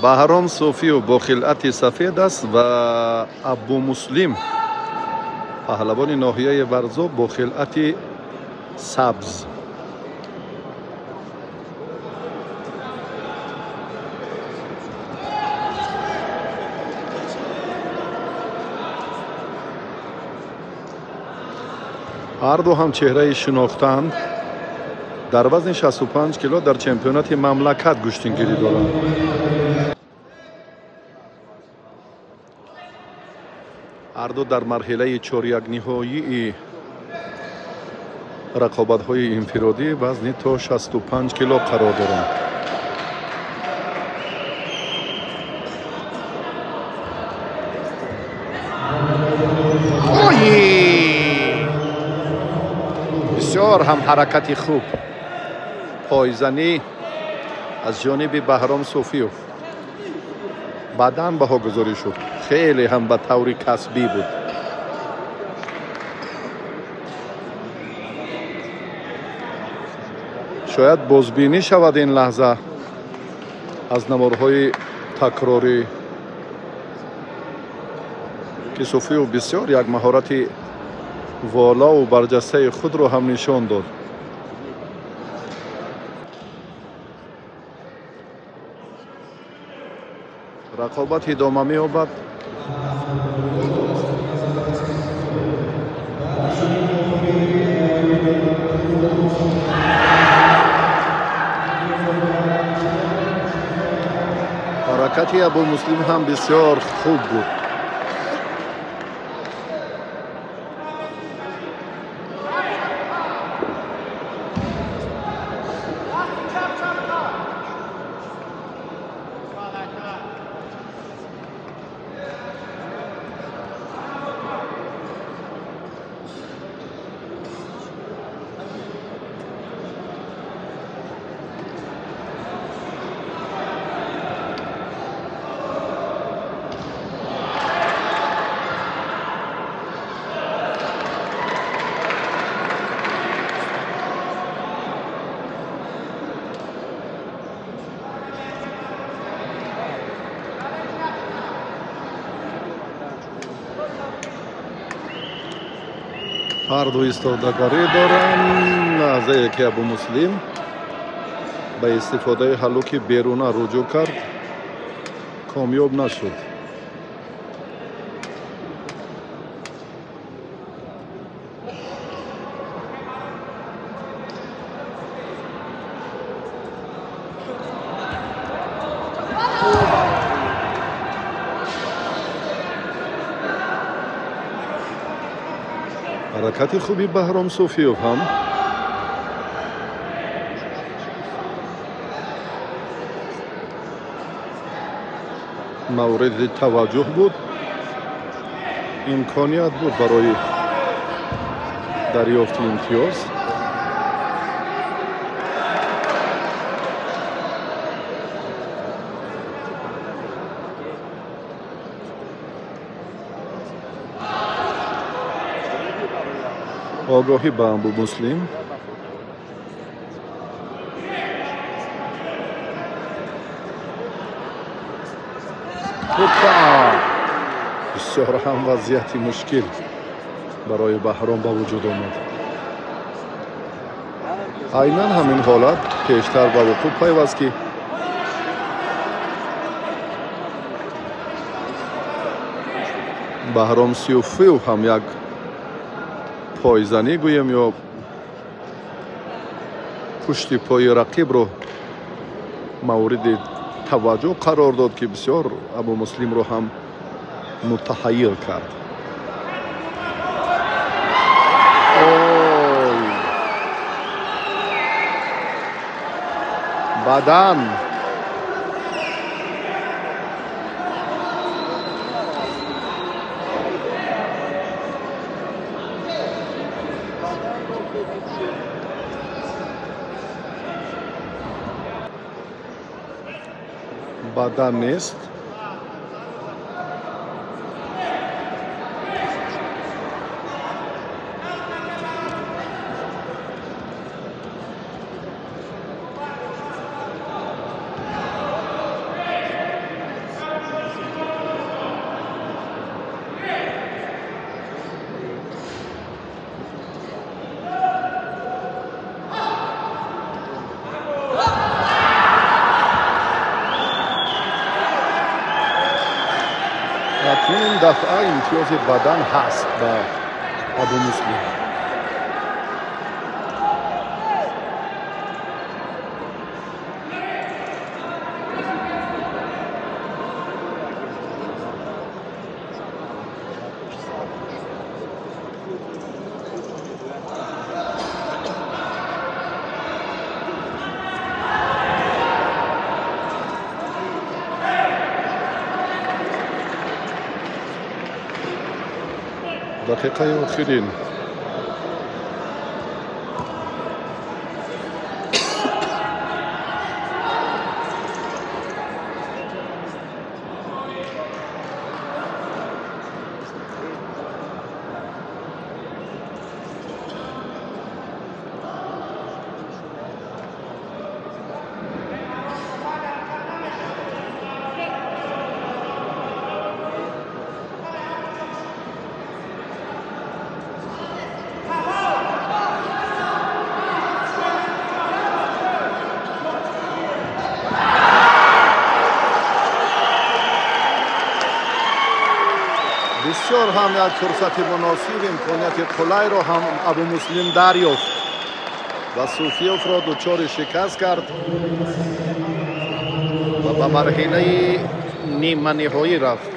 Баҳром Суфиев бо хилъати сафед аст ва Абумуслим паҳлавони ноҳияи Варзоб бо хилъати сабз. Ҳарду ҳам чеҳраи шинохтанд. Дар вазни 65 кило дар чемпионати мамлакат гӯштингирӣ доранд. Ҳарду дар марҳилаи чорякниҳоии рақобатҳои инфиродӣ вазни то 65 кило қарор доранд. Бисёр ҳам ҳаракати хуб, пойзанӣ аз ҷониби Баҳром Суфиев баъдан баҳогузорӣ шуд. Хеле ҳам ба таври касбӣ буд. Шояд бозбинӣ шавад ин лаҳза аз наворҳои такрорӣ, ки Суфиев бисёр як маҳорати волову барҷастаи худро ҳам нишон дод. Рақобат идома меёбад. Ҳаракати Абумуслим ҳам бисёр хуб буд. Ҳарду истодагарӣ доранд. Лаҳзае ки Абумуслим ба истифодаи ҳаллуки беруна руҷӯъ кард, комёб нашуд. Ҳаракати хуби Баҳром Суфиев ҳам мавриди таваҷҷӯҳ буд. Имконият буд барои дарёфти имтиёз. Огоҳӣ ба Абумуслим. Бисёр ҳам вазъияти мушкил барои Баҳром ба вуҷуд омад. Айнан ҳамин ҳолат пештар ба вуқӯъ пайваст, ки Баҳром Суфиев ҳам як пойзанӣ гӯем ё пушти пои рақибро мавриди таваҷҷӯҳ қарор дод, ки бисёр Абумуслимро ҳам мутаҳайир кард. Баъдан бадан нест. Акнун ин дафъа имтиёзи бадан ҳаст ба Абумуслим. Дақиқаи охирин. Бисёр ҳам як фурсати муносиб, имконияти қулайро ҳам Абумуслим дарёфт ва Суфиёвро дучори шикаст кард ва ба марҳилаи ниманиҳоӣ рафт.